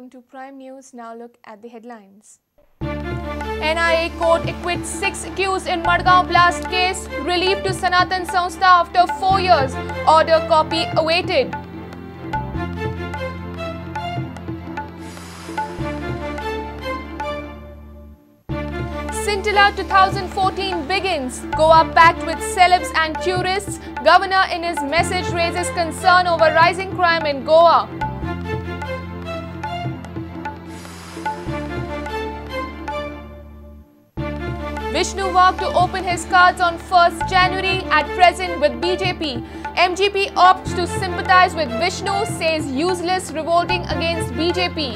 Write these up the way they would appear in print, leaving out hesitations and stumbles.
Welcome to Prime News. Now look at the headlines. NIA court acquits 6 accused in Madgaon blast case. Relief to Sanatan Sanstha after 4 years. Order copy awaited. Scintilla 2014 begins. Goa packed with celebs and tourists. Governor in his message raises concern over rising crime in Goa. Vishnu Wagh to open his cards on 1st January, at present with BJP. MGP opts to sympathize with Vishnu, says useless revolting against BJP.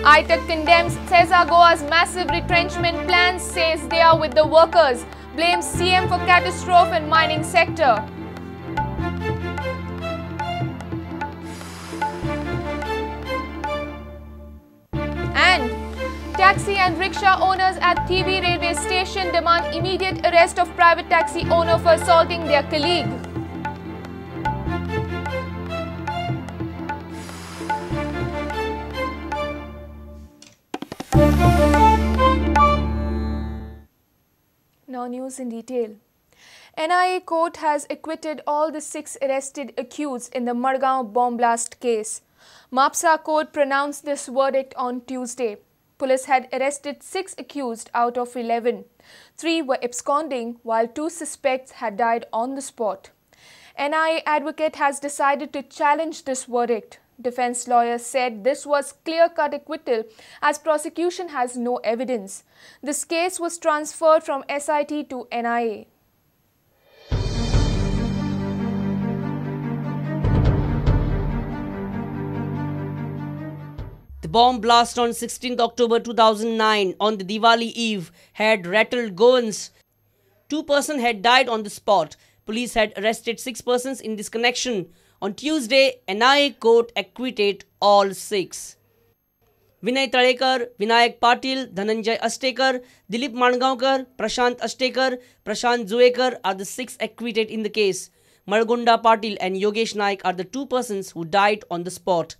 ITUC condemns Sesa Goa's massive retrenchment plans, says they are with the workers. Blames CM for catastrophe in mining sector. And taxi and rickshaw owners at Thivim railway station demand immediate arrest of private taxi owner for assaulting their colleague. Now news in detail. NIA court has acquitted all the 6 arrested accused in the Madgaon bomb blast case. Mapsa court pronounced this verdict on Tuesday. Police had arrested 6 accused out of 11. 3 were absconding while 2 suspects had died on the spot. NIA advocate has decided to challenge this verdict. Defense lawyer said this was clear-cut acquittal as prosecution has no evidence. This case was transferred from SIT to NIA. The bomb blast on 16th October 2009 on the Diwali Eve had rattled Goans. 2 persons had died on the spot. Police had arrested 6 persons in this connection. On Tuesday, NIA court acquitted all 6. Vinay Talekar, Vinayak Patil, Dhananjay Ashtekar, Dilip Mangaonkar, Prashant Ashtekar, Prashant Juekar are the 6 acquitted in the case. Malgonda Patil and Yogesh Naik are the 2 persons who died on the spot.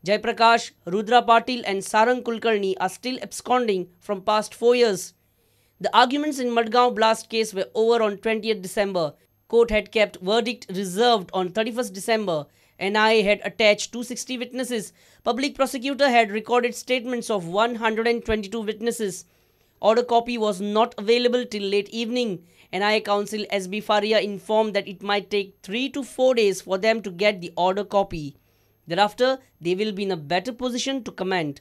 Jaiprakash, Rudra Patil and Sarang Kulkarni are still absconding from past 4 years. The arguments in Madgaon blast case were over on 20th December. Court had kept verdict reserved on 31st December. NIA had attached 260 witnesses. Public prosecutor had recorded statements of 122 witnesses. Order copy was not available till late evening. NIA counsel SB Faria informed that it might take 3 to 4 days for them to get the order copy. Thereafter, they will be in a better position to comment.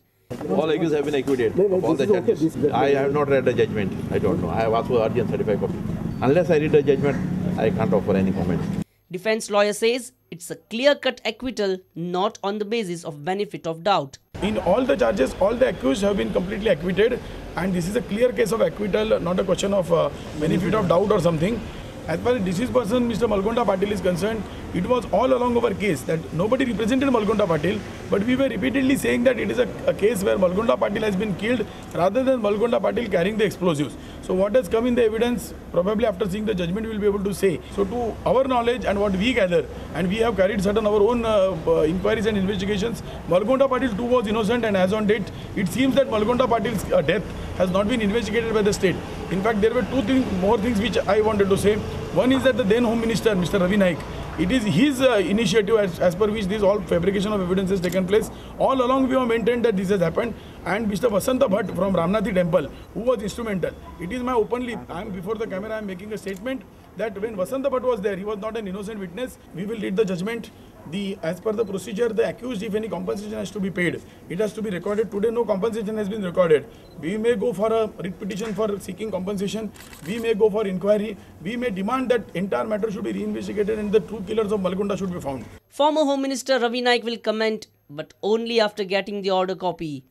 All accused have been acquitted of all the charges. I have not read the judgment. I don't know. I have asked for urgent certified copy. Unless I read the judgment, I can't offer any comment. Defense lawyer says it's a clear-cut acquittal, not on the basis of benefit of doubt. In all the charges, all the accused have been completely acquitted, and this is a clear case of acquittal, not a question of benefit of doubt or something. As far as deceased person, Mr. Malgonda Patil is concerned, it was all along our case that nobody represented Malgonda Patil, but we were repeatedly saying that it is a case where Malgonda Patil has been killed rather than Malgonda Patil carrying the explosives. So what has come in the evidence, probably after seeing the judgment we will be able to say. So to our knowledge and what we gather, and we have carried certain our own inquiries and investigations, Malgonda Patil too was innocent, and as on date, it seems that Malgonda Patil's death has not been investigated by the state. In fact, there were 2 more things which I wanted to say. One is that the then Home Minister, Mr. Ravi Naik, it is his initiative as per which this all fabrication of evidence has taken place. All along we have maintained that this has happened. And Mr. Vasanta Bhatt from Ramnathi Temple, who was instrumental. It is my openly, I am before the camera, I am making a statement that when Vasanta Bhatt was there, he was not an innocent witness. We will read the judgment. As per the procedure, the accused, if any compensation has to be paid, it has to be recorded. Today, no compensation has been recorded. We may go for a writ petition for seeking compensation. We may go for inquiry. We may demand that entire matter should be reinvestigated and the true killers of Malgonda should be found. Former Home Minister Ravi Naik will comment, but only after getting the order copy.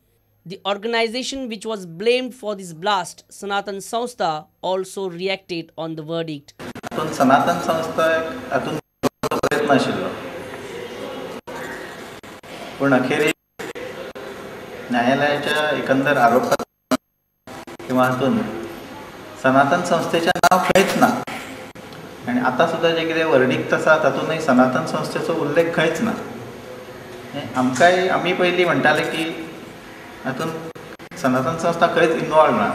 The organization which was blamed for this blast, Sanatan Sanstha, also reacted on the verdict. Sanatan Sanstha हातूंत प्रयत्न आशिल्लो, पूण अखेरीक न्यायालयाच्या एकंदर आरोपात किंवा हातून सनातन संस्थेचें नांव खंयच ना. आनी आतां सुद्दां जें कितें वर्डिक्ट आसा तातूंतय सनातन संस्थेचो उल्लेख खंयच ना. आमकांय आमी पयलीं म्हणटाले की हातूंत सनातन संस्था खंयच इनवॉल्व ना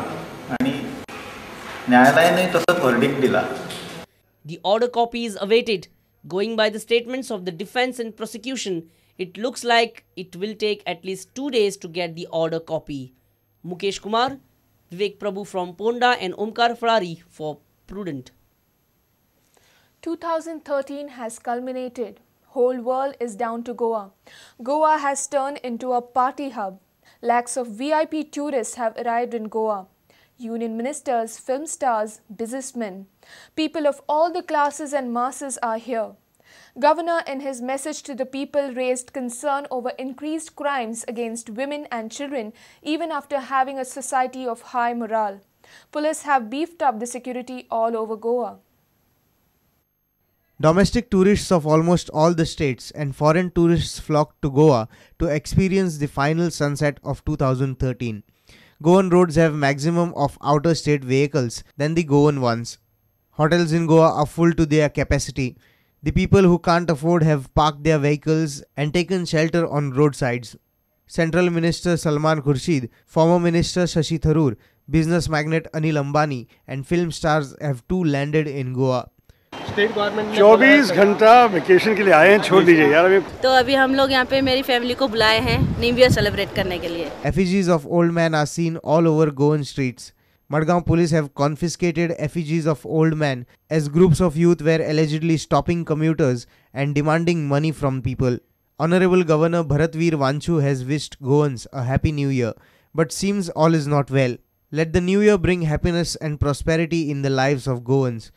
आनी न्यायालयानूय तसोच वर्डिक्ट दिला. The order copy is awaited. Going by the statements of the defense and prosecution, it looks like it will take at least 2 days to get the order copy. Mukesh Kumar, Vivek Prabhu from Ponda and Omkar Ferrari for Prudent. 2013 has culminated. Whole world is down to Goa. Goa has turned into a party hub. Lakhs of VIP tourists have arrived in Goa. Union ministers, film stars, businessmen. People of all the classes and masses are here. Governor in his message to the people raised concern over increased crimes against women and children even after having a society of high morale. Police have beefed up the security all over Goa. Domestic tourists of almost all the states and foreign tourists flocked to Goa to experience the final sunset of 2013. Goan roads have maximum of outer state vehicles than the Goan ones. Hotels in Goa are full to their capacity. The people who can't afford have parked their vehicles and taken shelter on roadsides. Central Minister Salman Khurshid, former Minister Shashi Tharoor, business magnate Anil Ambani and film stars have too landed in Goa. State government 24 घंटा vacation K लिए आए हैं, छोड़ दीजिए यार अभी। तो अभी हम लोग यहाँ पे मेरी फैमिली को बुलाए हैं न्यू ईयर सेलिब्रेट करने के लिए। Effigies of old men are seen all over Goan streets. Madgaon police have confiscated effigies of old men as groups of youth were allegedly stopping commuters and demanding money from people. Honorable Governor Bharatveer Wanchu has wished Goans a happy new year, but seems all is not well. Let the new year bring happiness and prosperity in the lives of Goans.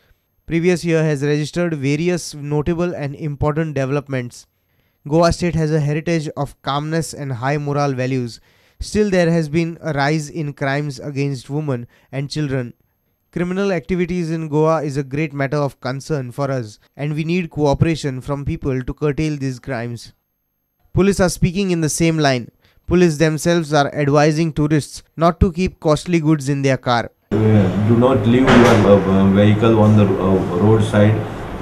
Previous year has registered various notable and important developments. Goa state has a heritage of calmness and high moral values. Still, there has been a rise in crimes against women and children. Criminal activities in Goa is a great matter of concern for us, and we need cooperation from people to curtail these crimes. Police are speaking in the same line. Police themselves are advising tourists not to keep costly goods in their car. Do not leave your vehicle on the roadside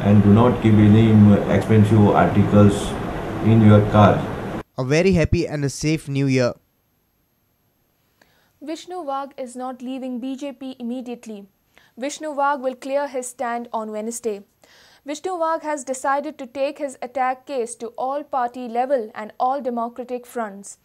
and do not keep any expensive articles in your car. A very happy and a safe new year. Vishnu Wagh is not leaving BJP immediately. Vishnu Wagh will clear his stand on Wednesday. Vishnu Wagh has decided to take his attack case to all party level and all democratic fronts.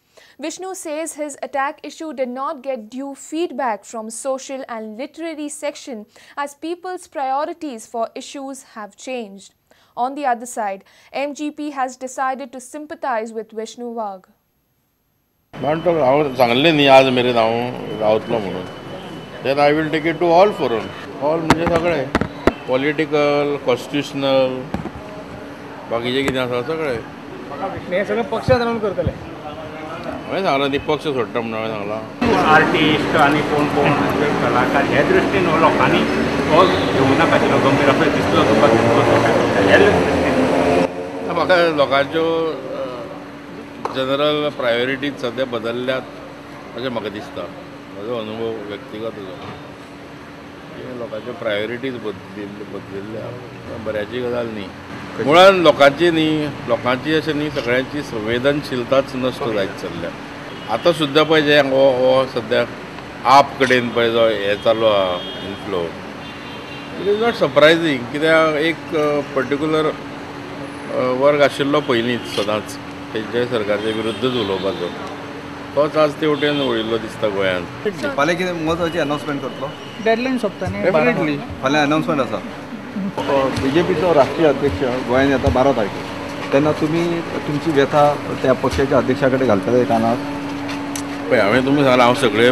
Vishnu says his attack issue did not get due feedback from social and literary section as people's priorities for issues have changed. On the other side, MGP has decided to sympathize with Vishnu Wagh. हांव सांगलें न्ही आज मेरेन हांव रावतलो म्हणून, then I will take it to all forum. All म्हणजे सगळे पॉलिटिकल, कॉन्स्टिट्युशनल, बाकीचे कितें आसा सगळे. हे सगळें पक्षांत रावन करतले. हांवें सांगलां न्ही पक्ष सोडटा म्हणून हांवें सांगलां. आर्टिस्ट आनी कोण कोण कलाकार हे दृश्टीन हो लोकांनी हो घेवं नाका आशिल्लो गंभीर असो दिसलो तुका दिसलो हे दृश्टीन म्हाका लोकांच्यो जनरल प्रायोरिटीज सद्या बदलल्यात अशें म्हाका दिसता. म्हजो अनुभव व्यक्तिगत लोकांच्यो प्रायोरिटीज बदलिल्ल्या बऱ्याची गजाल न्ही. मुळान लोकांची न्ही, लोकांची अशें न्ही, सगळ्यांची संवेदनशीलताच नश्ट जायत चल्ल्या. आतां सुद्दां पळय जे हो सद्या आप कडेन पळय जो हें चालू आहा inflow, it is not surprising. कित्याक एक पर्टिक्युलर वर्ग आशिल्लो पयलींच सदांच तेंच्या सरकारच्या विरुद्धच उलोवपाचो, तोच आज ते वटेन वळिल्लो दिसता गोंयांत. फाल्यां कितें म्हत्वाची अनाउन्समेंट करतलो? डेडलायन सोंपता न्ही, डेफिनेटली फाल्यां अनाउन्समेंट आसा. बीजेपीचो राष्ट्रीय अध्यक्ष गोंयांत येता 12 तारखेक, तेन्ना तुमी तुमची व्यथा त्या पक्षाच्या अध्यक्षा कडेन घालतले कानार? पळय हांवें तुमी सांगलां, हांव सगळे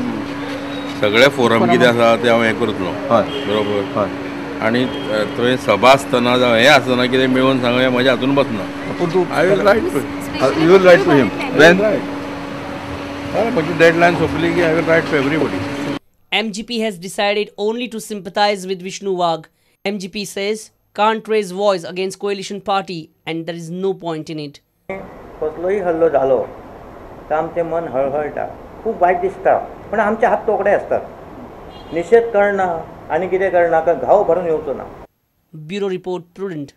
सगळे फोरम कितें आसा ते हांव हें करतलो. हय बरोबर. हय. आनी थंय सभा आसतना जावं हें आसतना कितें मेळून सांगया म्हज्या हातून बसना. पूण तूं I will write to you will write to him when? म्हजी डेडलायन सोंपली की I will write to everybody. MGP has decided only to sympathize with Vishnu Wagh. MGP says can't raise voice against coalition party and there is no point in it. कसलोय हल्लो जालो तर आमचें मन हळहळटा, खूब वायट दिसता, पण आमचे हात तोकडे असतात. निषेध करना आनी कितें करना, घाव भरून येवचो ना. Bureau Report, Prudent.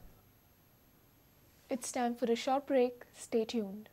It's time for a short break. Stay tuned.